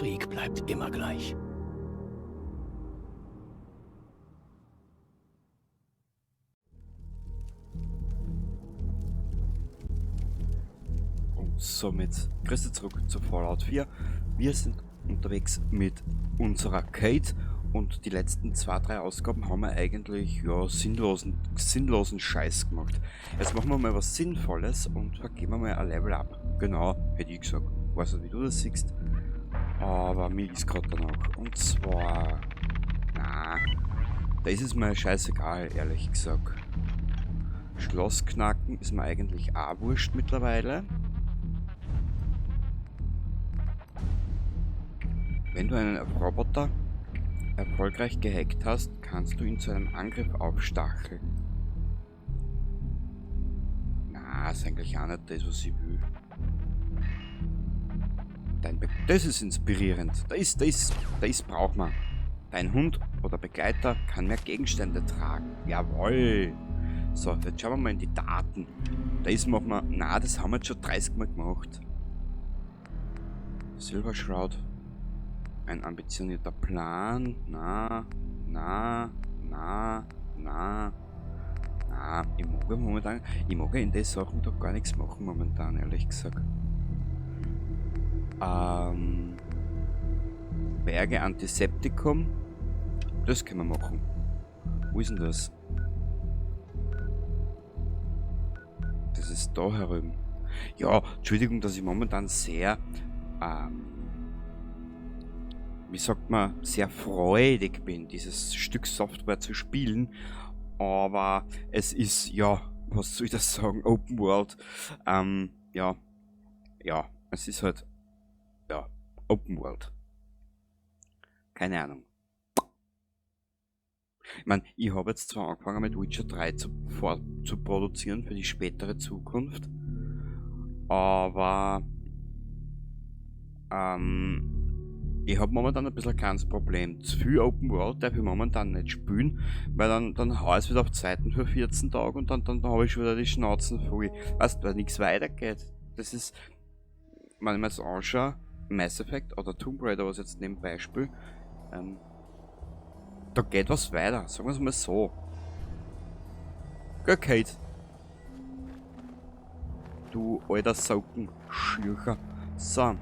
Krieg bleibt immer gleich. Und somit grüße zurück zu Fallout 4. Wir sind unterwegs mit unserer Kate und die letzten 2, 3 Ausgaben haben wir eigentlich, ja, sinnlosen Scheiß gemacht. Jetzt machen wir mal was Sinnvolles und vergeben wir mal ein Level up. Genau, hätte ich gesagt. Weiß nicht, wie du das siehst, aber mir ist grad danach. Und zwar, na, da ist es mir scheißegal, ehrlich gesagt. Schloss knacken ist mir eigentlich auch wurscht mittlerweile. Wenn du einen Roboter erfolgreich gehackt hast, kannst du ihn zu einem Angriff aufstacheln. Na, ist eigentlich auch nicht das, was ich will. Das ist inspirierend. Das braucht man. Dein Hund oder Begleiter kann mehr Gegenstände tragen. Jawohl. So, jetzt schauen wir mal in die Daten. Das machen wir. Na, das haben wir jetzt schon 30 Mal gemacht. Silver Shroud. Ein ambitionierter Plan. Na, na, na, na, na. Ich mag ja momentan, ich mag ja in den Sachen doch gar nichts machen momentan, ehrlich gesagt. Berge Antiseptikum. Das können wir machen. Wo ist denn das? Das ist da herüben. Ja, Entschuldigung, dass ich momentan sehr, wie sagt man, sehr freudig bin, dieses Stück Software zu spielen. Aber es ist, ja, was soll ich das sagen, Open World. Ja, ja, es ist halt, ja, Open World. Keine Ahnung. Ich mein, ich hab jetzt zwar angefangen mit Witcher 3 zu produzieren für die spätere Zukunft, aber ich hab momentan ein bisschen ein kleines Problem. Zu viel Open World darf ich momentan nicht spielen, weil dann hau ich's wieder auf Zeiten für 14 Tage und dann hab ich schon wieder die Schnauzen voll. Weißt du, weil nix weitergeht. Das ist, wenn ich mir das anschaue, Mass Effect oder Tomb Raider, was jetzt nebenbei spiele, da geht was weiter, sagen wir's mal so. Gell, Kate? Du alter Saukenschürcher. So.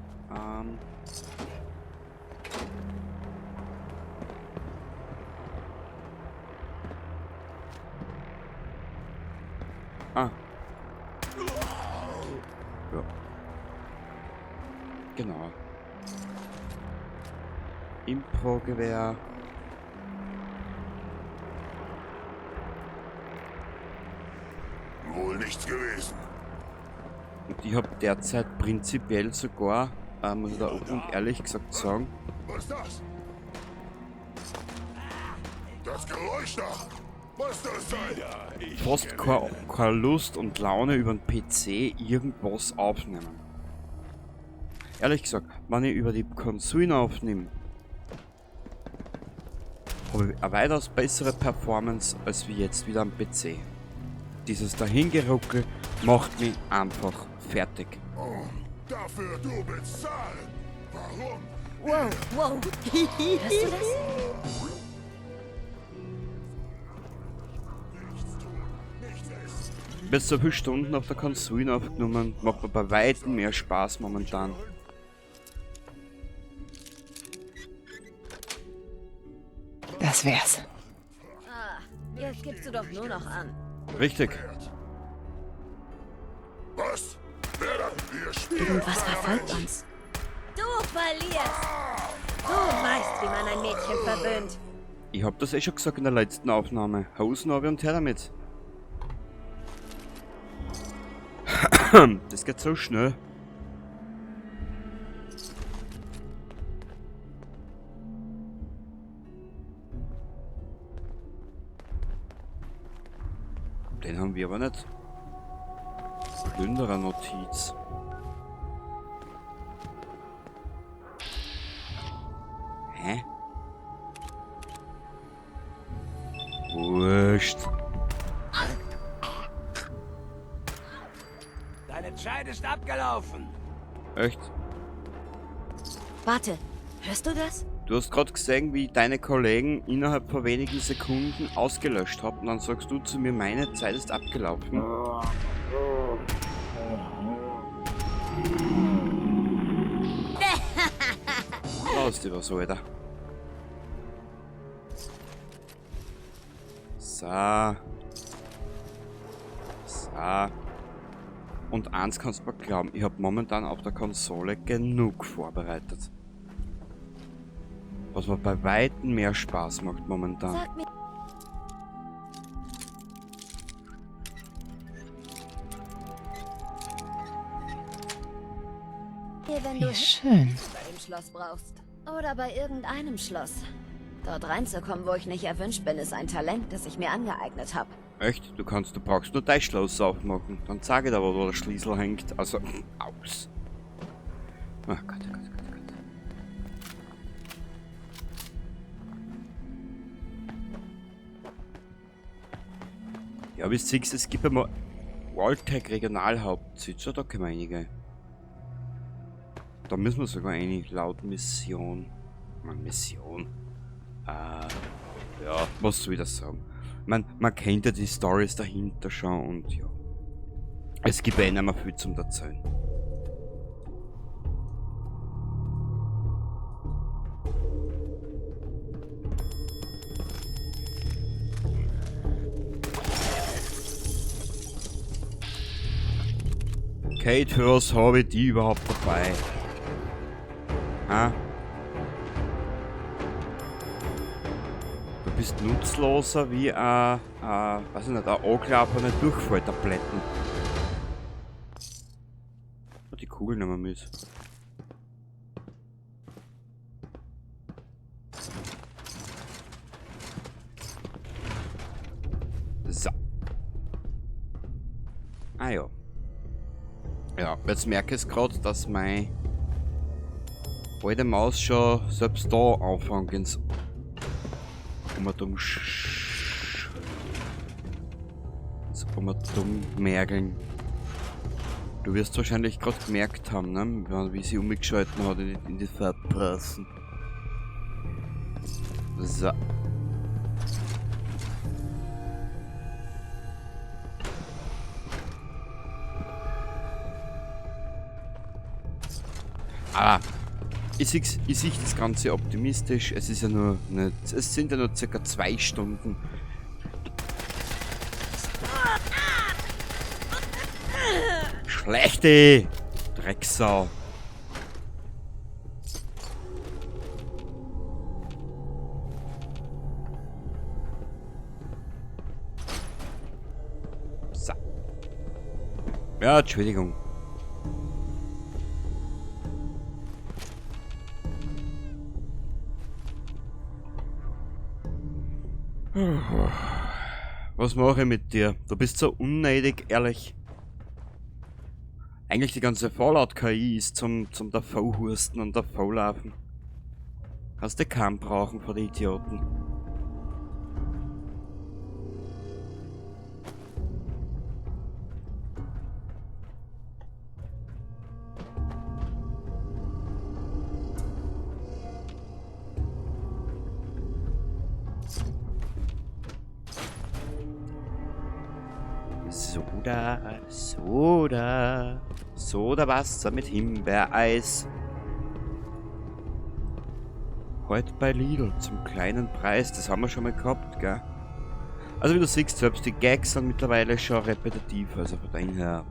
Ah. Ja. Genau. Impro-Gewehr. Wohl nichts gewesen. Und ich hab derzeit prinzipiell sogar, muss ich da offen und ehrlich gesagt sagen. Was ist das? Das Geräusch da! Was das sein? Ja, ich fast gewinne. keine Lust und Laune über den PC irgendwas aufnehmen. Ehrlich gesagt, wenn ich über die Konsolen aufnehme, habe ich eine weitaus bessere Performance als wie jetzt wieder am PC. Dieses Dahingeruckel macht mich einfach fertig. Oh, dafür du bezahlen. Warum? Wow, wow. Hörst du das? Ich hab jetzt so viele Stunden auf der Konsole aufgenommen, macht mir bei weitem mehr Spaß momentan. Das wär's. Ah, jetzt gibst du doch nur noch an. Richtig. Was? Wer da? Wir spielen Irgendwas verfolgt uns. Du verlierst. Du weißt, wie man ein Mädchen verwöhnt. Ich hab das eh schon gesagt in der letzten Aufnahme. Hosen hab ich und her damit. Das geht so schnell. Den haben wir aber nicht. Plünderer-Notiz. Hä? Wurscht. Deine Zeit ist abgelaufen. Echt? Warte, Hörst du das? Du hast gerade gesehen, wie ich deine Kollegen innerhalb von wenigen Sekunden ausgelöscht habe und dann sagst du zu mir, meine Zeit ist abgelaufen. Raus dir was, Alter. So. So. Und eins kannst du mir glauben, ich habe momentan auf der Konsole genug vorbereitet. Was mir bei Weitem mehr Spaß macht momentan. Sag mir. Wenn du Wie schön. bei dem Schloss brauchst. Oder bei irgendeinem Schloss. Dort reinzukommen, wo ich nicht erwünscht bin, ist ein Talent, das ich mir angeeignet habe. Echt? Du brauchst nur dein Schloss aufmachen. Dann zeig ich dir, wo der Schlüssel hängt. Also, aus. Oh Gott, oh Gott, oh Gott, oh Gott. Ja, wie du siehst, es gibt einmal Vault-Tec Regionalhauptsitz. Ja, da können wir reingehen. Da müssen wir sogar rein, laut Mission. Man, Mission. Ja, was soll ich das sagen? Man kennt ja die Stories dahinter schon und ja. Es gibt ja eh nicht mehr viel zum Erzählen. Kate, für was habe ich die überhaupt dabei? Ha? Du bist nutzloser wie ein, weiß ich nicht, ein anklapperne Durchfalltabletten. Oh, die Kugel nehmen wir mit. So. Ah ja. Ja, jetzt merke ich grad, dass meine alte Maus schon selbst da anfängt ins Mergeln. Du wirst wahrscheinlich grad gemerkt haben, ne? Wie sie umgeschalten hat in die Third Person. So. Aber ich sehe das Ganze optimistisch. Es ist ja nur nicht, es sind ja nur circa 2 Stunden. Schlechte Drecksau. So. Ja, Entschuldigung. Was mache ich mit dir? Du bist so unnötig, ehrlich. Eigentlich die ganze Fallout-KI ist zum Davonhusten und Davonlaufen. Kannst du keinen brauchen vor die Idioten. Soda, Soda, Sodawasser mit Himbeereis. Heute bei Lidl zum kleinen Preis, das haben wir schon mal gehabt, gell? Also wie du siehst, selbst die Gags sind mittlerweile schon repetitiv, also von dem her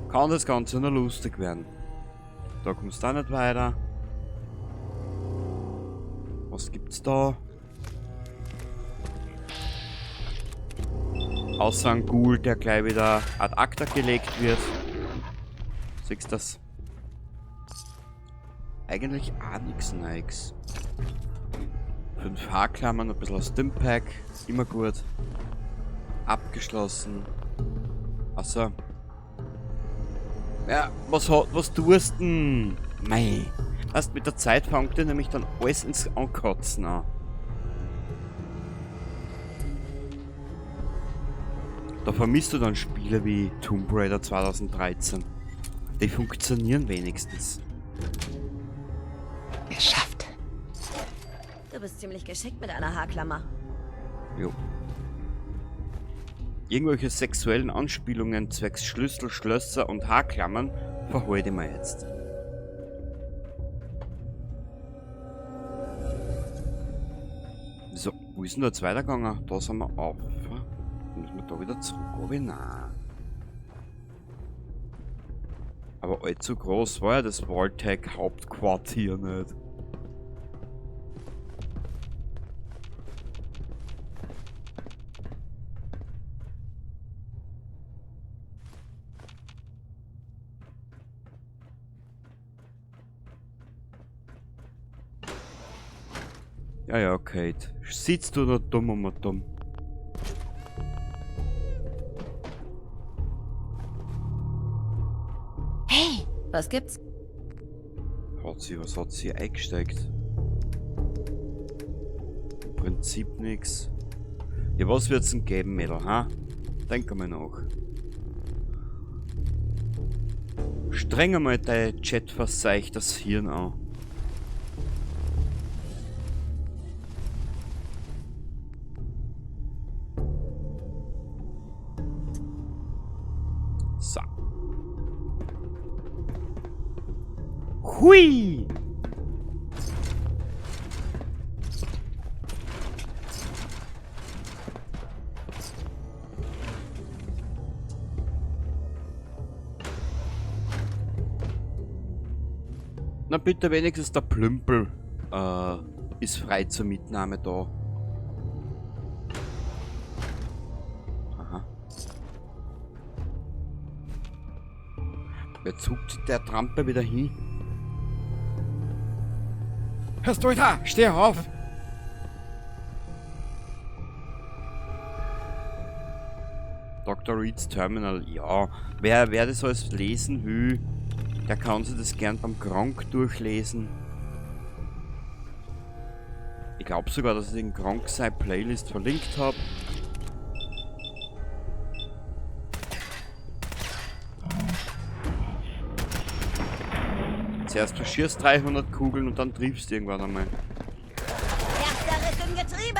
kann das Ganze nur lustig werden. Da kommst du auch nicht weiter. Was gibt's da? Außer ein Ghoul, der gleich wieder ad acta gelegt wird. Siehst du das? Eigentlich auch nix Nikes. 5 Haarklammern, ein bisschen Stimpack. Immer gut. Abgeschlossen. Achso. Ja, was tust denn? Mei. Weißt, mit der Zeit fängt dir nämlich dann alles ins Ankotzen an. Da vermisst du dann Spiele wie Tomb Raider 2013. Die funktionieren wenigstens. Du bist ziemlich geschickt mit einer Haarklammer. Jo. Irgendwelche sexuellen Anspielungen zwecks Schlüssel, Schlösser und Haarklammern verhalte ich mir jetzt. So, wo ist denn da jetzt weitergegangen? Da sind wir auf. Müssen wir da wieder zurück? Oh, nein. Aber allzu groß war ja das Vault-Tec Hauptquartier nicht. Ja, ja, Kate. Sitzt du da dumm und dumm? Hey, Was gibt's? Was hat sie eingesteckt? Im Prinzip nix. Ja, was wird's denn geben, Mädel, ha? Denk einmal nach. Streng einmal dein Chat-Verseuch das Hirn an. So. Hui! Na bitte, wenigstens der Plümpel ist frei zur Mitnahme da. Aha. Wer zuckt der Trampe wieder hin? Hörst du da? Steh auf! Dr. Reeds Terminal, ja. Wer das alles lesen will, der kann sich das gern beim Gronkh durchlesen. Ich glaub sogar, dass ich den Gronkh seine Playlist verlinkt hab. Zuerst verschierst 300 Kugeln und dann triffst du irgendwann einmal. Erster Ritt im Getriebe!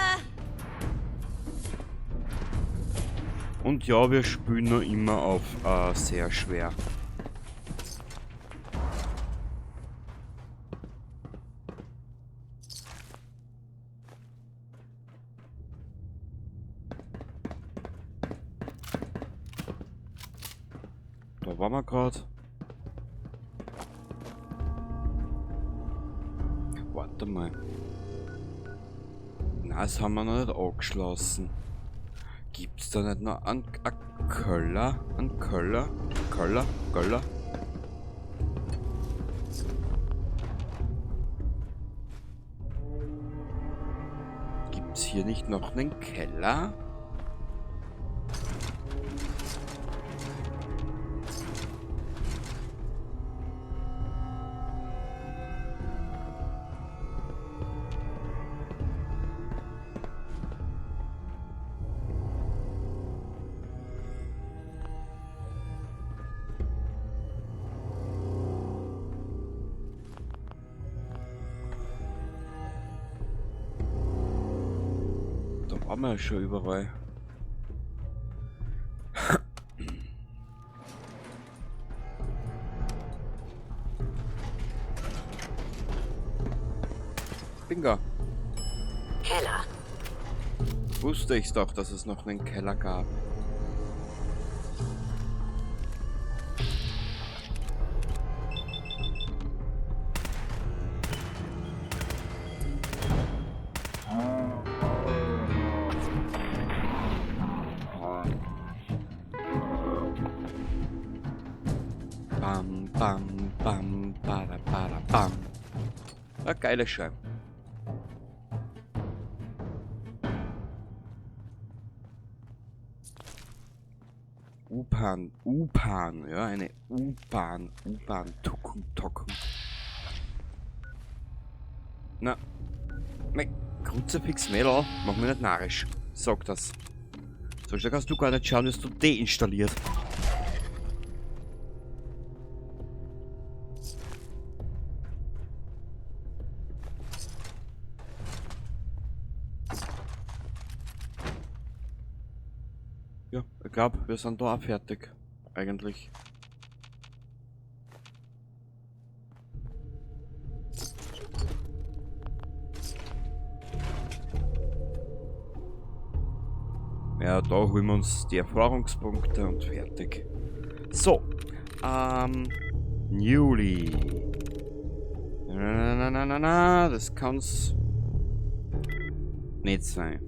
Und ja, wir spülen noch immer auf sehr schwer. Da waren wir grad. Warte mal. Na, das haben wir noch nicht angeschlossen. Gibt's da nicht noch einen Köller? Einen Köller? Köller? Köller? Gibt's hier nicht noch einen Keller? Da waren wir ja schon überall. Bingo. Keller. Wusste ich's doch, dass es noch einen Keller gab. Bam, bam, bam, bada, bada, bam. Ah, geile Scheibe. U-Bahn, U-Bahn, ja, eine U-Bahn, U-Bahn, Tucken, Tocken. Na, mein Kruzifix Mädel, mach mich nicht narrisch. Sag das. So schnell kannst du gar nicht schauen, dass du deinstalliert. Ja, ich glaube, wir sind da auch fertig. Eigentlich. Ja, da holen wir uns die Erfahrungspunkte und fertig. So, Newly. Na, na, na, na, na, das kann's nicht sein.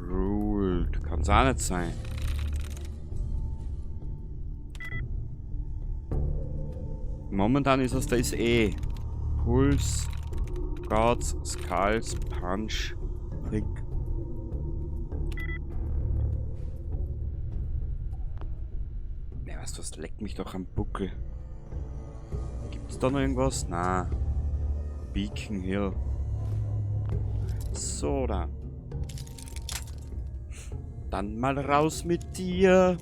Ruled, kann's auch nicht sein. Momentan ist es das eh. Puls, Guards, Skulls, Punch, Think. Ja, weißt du was, leckt mich doch am Buckel. Gibt's da noch irgendwas? Na. Beacon Hill. So, da. Dann mal raus mit dir.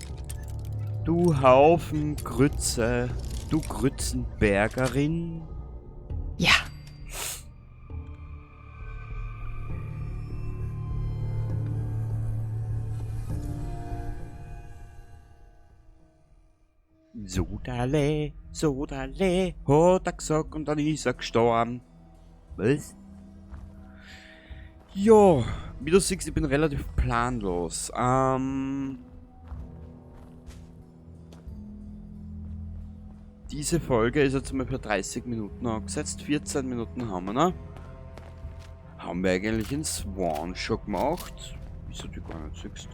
Du Haufen Grütze. Du Grützenbergerin. Ja. Sodale, Sodale, hat er gesagt und dann ist er gestorben. Was? Ja, wie du siehst, ich bin relativ planlos. Diese Folge ist jetzt mal für 30 Minuten angesetzt. 14 Minuten haben wir noch. Haben wir eigentlich einen Swan schon gemacht? Wieso du gar nicht siehst?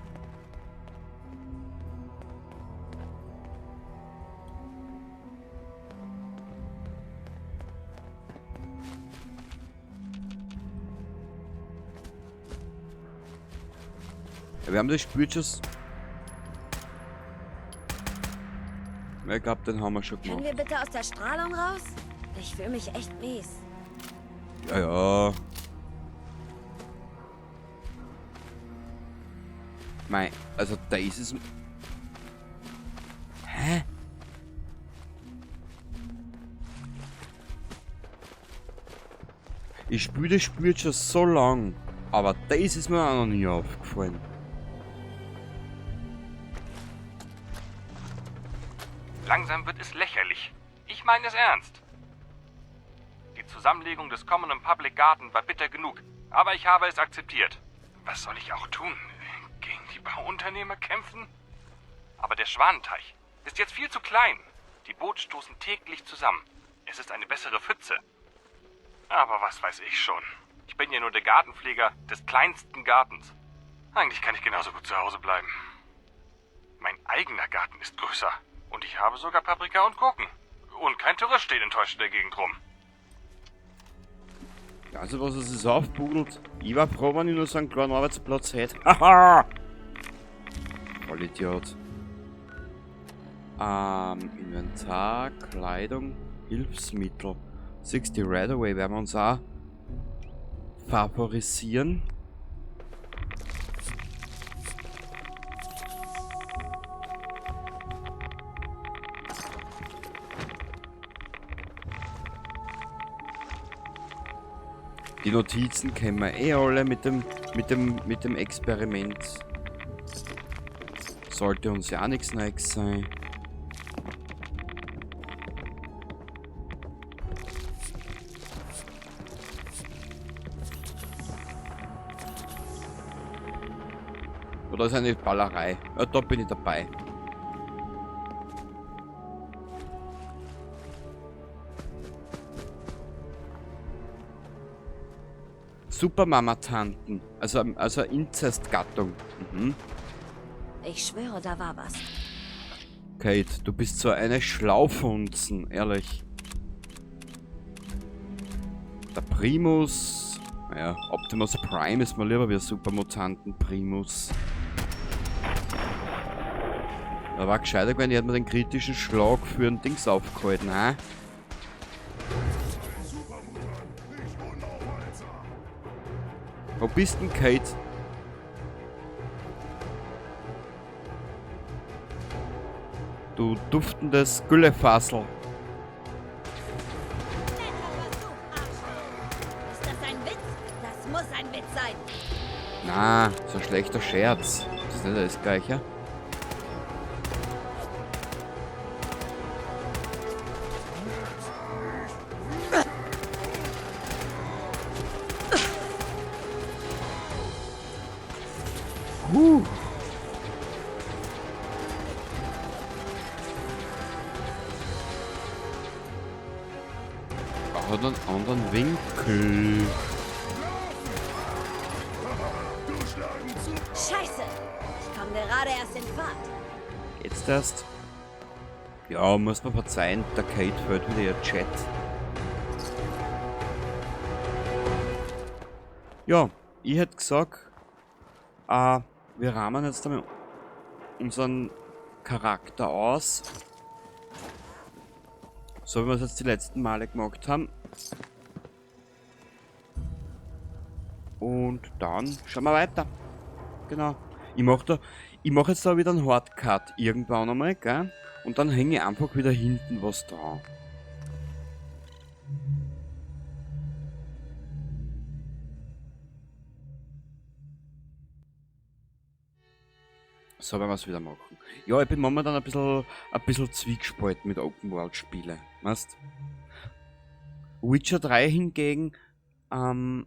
Ja, wir haben das Spiel schon. Ich glaub, den haben wir schon Können gemacht. wir bitte aus der Strahlung raus? Ich fühle mich echt mies. Ja, ja. Mei, also da ist es. Hä? Ich spiele das Spiel jetzt schon so lang, aber das ist mir auch noch nie aufgefallen. Langsam wird es lächerlich. Ich meine es ernst. Die Zusammenlegung des Common und Public Garden war bitter genug, aber ich habe es akzeptiert. Was soll ich auch tun? Gegen die Bauunternehmer kämpfen? Aber der Schwanenteich ist jetzt viel zu klein. Die Boote stoßen täglich zusammen. Es ist eine bessere Pfütze. Aber was weiß ich schon. Ich bin ja nur der Gartenpfleger des kleinsten Gartens. Eigentlich kann ich genauso gut zu Hause bleiben. Mein eigener Garten ist größer. Und ich habe sogar Paprika und Gurken. Und kein Tourist steht enttäuscht in der Gegend rum. Also was es ist aufpudelt. Ich war froh, wenn ich nur so einen kleinen Arbeitsplatz hätte. Haha! Vollidiot. Inventar, Kleidung, Hilfsmittel. 60 Radaway werden wir uns auch favorisieren. Die Notizen kennen wir eh alle mit dem Experiment. Sollte uns ja auch nichts Neues sein. Oder ist eine Ballerei? Ja, da bin ich dabei. Supermama-Tanten. Also Inzestgattung. Ich schwöre, da war was. Kate, du bist so eine Schlaufunzen, ehrlich. Der Primus. Naja, Optimus Prime ist mir lieber wie Supermutanten Primus. Da war gescheiter gewesen, die hat mir den kritischen Schlag für ein Dings aufgehalten, hä? Wo bist denn, Kate? Du duftendes Güllefassel. Ist das ein Witz? Das muss ein Witz sein. Na, so ein schlechter Scherz. Das ist nicht das Gleiche. Hat einen anderen Winkel. Scheiße! Ich komme gerade erst in Fahrt. Jetzt erst? Ja, muss man verzeihen, der Kate fällt wieder ihr Chat. Ja, ich hätte gesagt, wir rahmen jetzt einmal unseren Charakter aus. So wie wir es jetzt die letzten Male gemacht haben. Und dann schauen wir weiter. Genau. Ich mach jetzt da wieder einen Hardcut irgendwann einmal, gell? Und dann hänge ich einfach wieder hinten was dran. So werden wir es wieder machen. Ja, ich bin momentan ein bisschen zwiegespalten mit Open World Spiele, weißt? Witcher 3 hingegen, kenne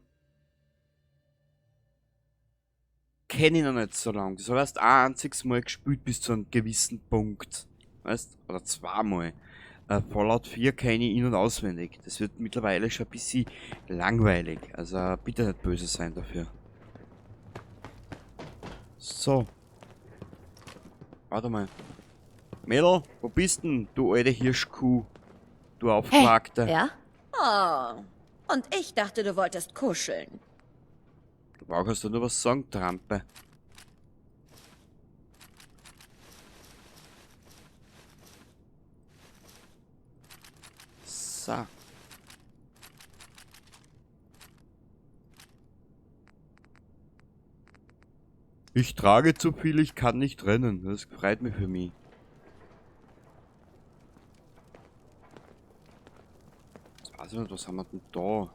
ich noch nicht so lange. Das habe ich erst ein einziges Mal gespielt bis zu einem gewissen Punkt. Weißt? Oder zweimal. Fallout 4 kenne ich in- und auswendig. Das wird mittlerweile schon ein bisschen langweilig. Also bitte nicht böse sein dafür. So. Warte mal. Mädel, wo bist denn, du alte Hirschkuh? Du Aufgewagte. Hey, ja? Oh. Und ich dachte, du wolltest kuscheln. Du brauchst doch nur was sagen, Trampe. So. Ich trage zu viel, ich kann nicht rennen. Das freut mich für mich. Jetzt weiß ich nicht, was haben wir denn da?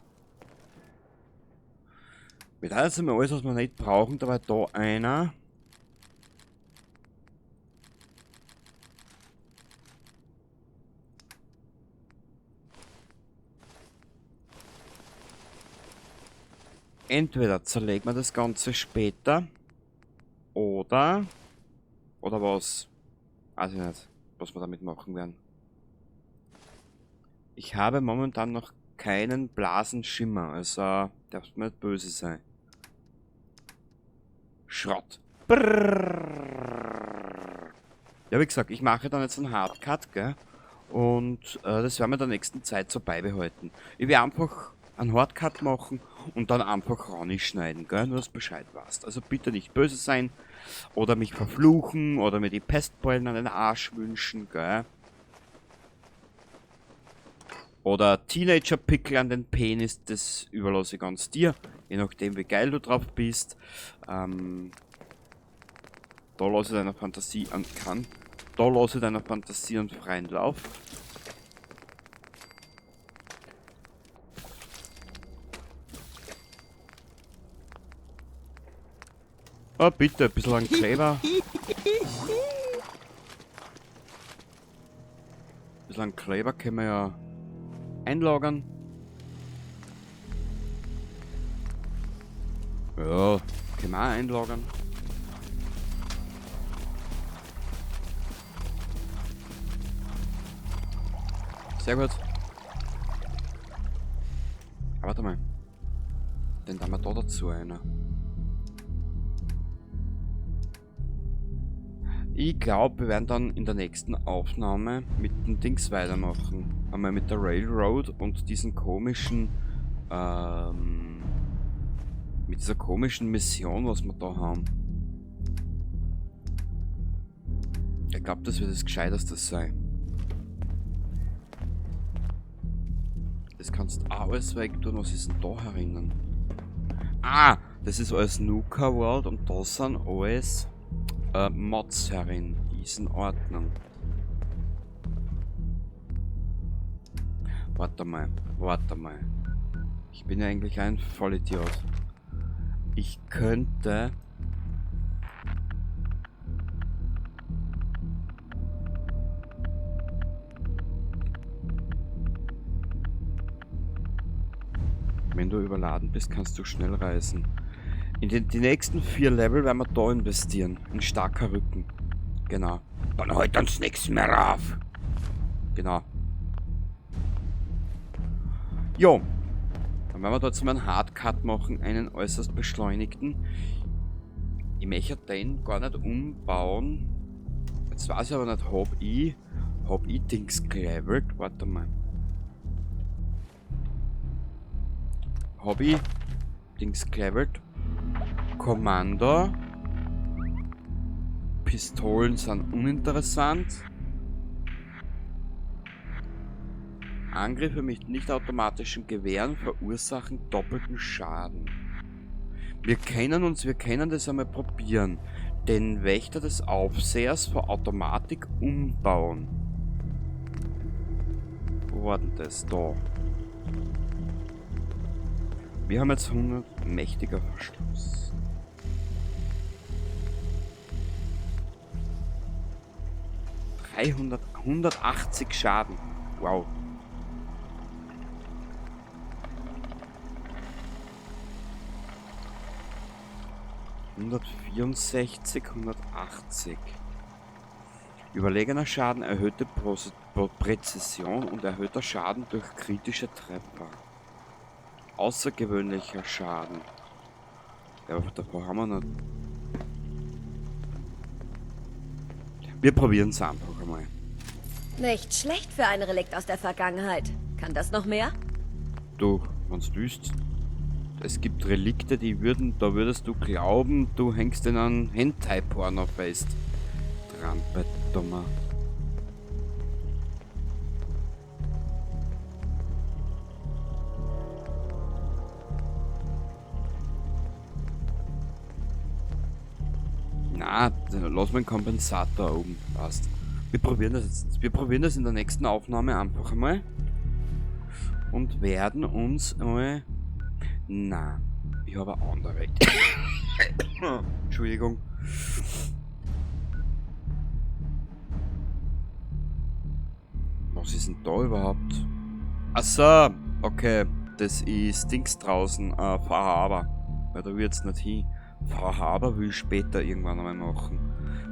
Wir teilen jetzt einmal alles, was wir nicht brauchen. Da war da einer. Entweder zerlegen wir das Ganze später. Oder was? Weiß ich nicht, was wir damit machen werden. Ich habe momentan noch keinen blasen Schimmer, also darfst mir nicht böse sein. Schrott. Brrrr. Ja, wie gesagt, ich mache dann jetzt einen Hardcut, gell? Und das werden wir in der nächsten Zeit so beibehalten. Ich werde einfach einen Hardcut machen und dann einfach schneiden, gell? Nur dass du Bescheid weißt. Also bitte nicht böse sein oder mich verfluchen oder mir die Pestbeulen an den Arsch wünschen, gell? Oder Teenager-Pickel an den Penis, das überlasse ich ganz dir, je nachdem wie geil du drauf bist. Da lasse ich deiner Fantasie an kann. Da lasse ich deiner Fantasie einen freien Lauf. Oh, bitte, ein bisschen an Kleber. Ein bisschen an Kleber können wir ja einlagern. Ja, können wir auch einlagern. Sehr gut. Aber warte mal. Den haben wir da dazu einer. Ich glaub, wir werden dann in der nächsten Aufnahme mit dem Dings weitermachen. Einmal mit der Railroad und diesen komischen, mit dieser komischen Mission, was wir da haben. Ich glaub, das wird das Gescheiteste sein. Das kannst du auch alles wegtun. Was ist denn da herinnen? Ah, das ist alles Nuka World und da sind alles Mods herin. Die ist in Ordnung. Warte mal, warte mal. Ich bin ja eigentlich ein Vollidiot. Ich könnte... Wenn du überladen bist, kannst du schnell reisen. In die nächsten 4 Level werden wir da investieren. In starker Rücken. Genau. Dann holt uns nichts mehr auf. Genau. Jo. Dann werden wir da jetzt mal einen Hardcut machen, einen äußerst beschleunigten. Ich möchte den gar nicht umbauen. Jetzt weiß ich aber nicht, hab ich Dings gelevelt? Warte mal. Hab ich Dings gelevelt? Kommando. Pistolen sind uninteressant. Angriffe mit nicht automatischen Gewehren verursachen doppelten Schaden. Wir können das einmal probieren. Den Wächter des Aufsehers vor Automatik umbauen. Wo war denn das? Da. Wir haben jetzt 100 mächtiger Verschluss. 180 Schaden. Wow. 164, 180. Überlegener Schaden, erhöhte Präzision und erhöhter Schaden durch kritische Treffer. Außergewöhnlicher Schaden. Ja, aber davor haben wir nicht. Wir probieren es einfach einmal. Nicht schlecht für ein Relikt aus der Vergangenheit. Kann das noch mehr? Du, wenn's wüsst. Es gibt Relikte, da würdest du glauben, du hängst in einem Hentai-Porno fest. Trampe, dummer. Na, lass mal einen Kompensator oben. Passt. Wir probieren das jetzt. Wir probieren das in der nächsten Aufnahme einfach einmal. Und werden uns einmal... Na, ich habe eine andere Idee. Entschuldigung. Was ist denn da überhaupt? Ach so, okay. Das ist Dings draußen, Far Harbor. Weil da wird's nicht hin. Far Harbor will ich später irgendwann einmal machen.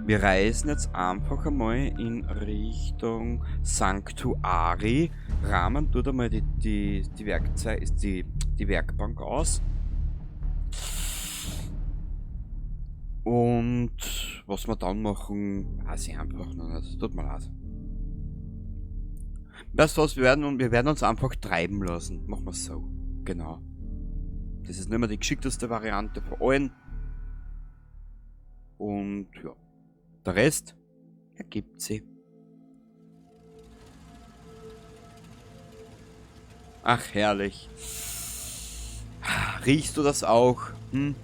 Wir reisen jetzt einfach einmal in Richtung Sanctuary. Rahmen tut einmal die Werkbank aus. Und was wir dann machen, weiß ich einfach noch nicht. Tut mir leid. Weißt du was, wir werden uns einfach treiben lassen. Machen wir es so. Genau. Das ist nicht mehr die geschickteste Variante von allen. Und ja. Der Rest ergibt sich. Ach, herrlich. Riechst du das auch? Hm?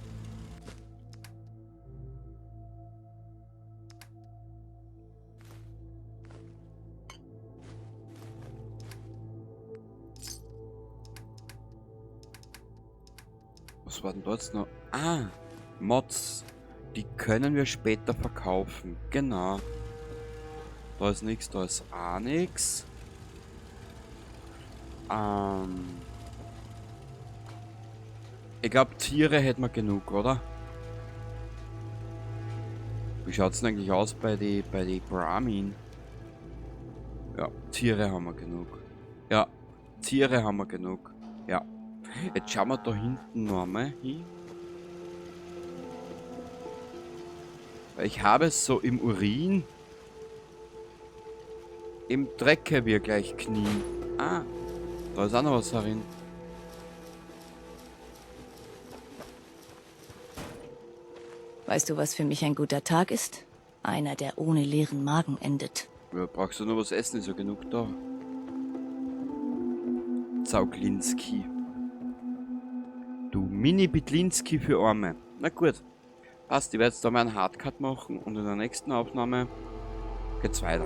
Was war denn da jetzt noch? Ah, Mods. Die können wir später verkaufen. Genau. Da ist nix, da ist auch nix. Ich glaub, Tiere hätten wir genug, oder? Wie schaut's denn eigentlich aus bei die Brahmin? Ja, Tiere haben wir genug. Ja, Tiere haben wir genug. Ja. Jetzt schauen wir da hinten noch einmal hin. Weil ich habe es so im Urin. Im Drecke wir gleich knien. Ah, da ist auch noch was herin. Weißt du, was für mich ein guter Tag ist? Einer, der ohne leeren Magen endet. Ja, brauchst du nur was essen, ist ja genug da. Zauglinski. Du Mini-Bitlinski für Arme. Na gut. Passt, ich werde jetzt da mal einen Hardcut machen und in der nächsten Aufnahme geht's weiter.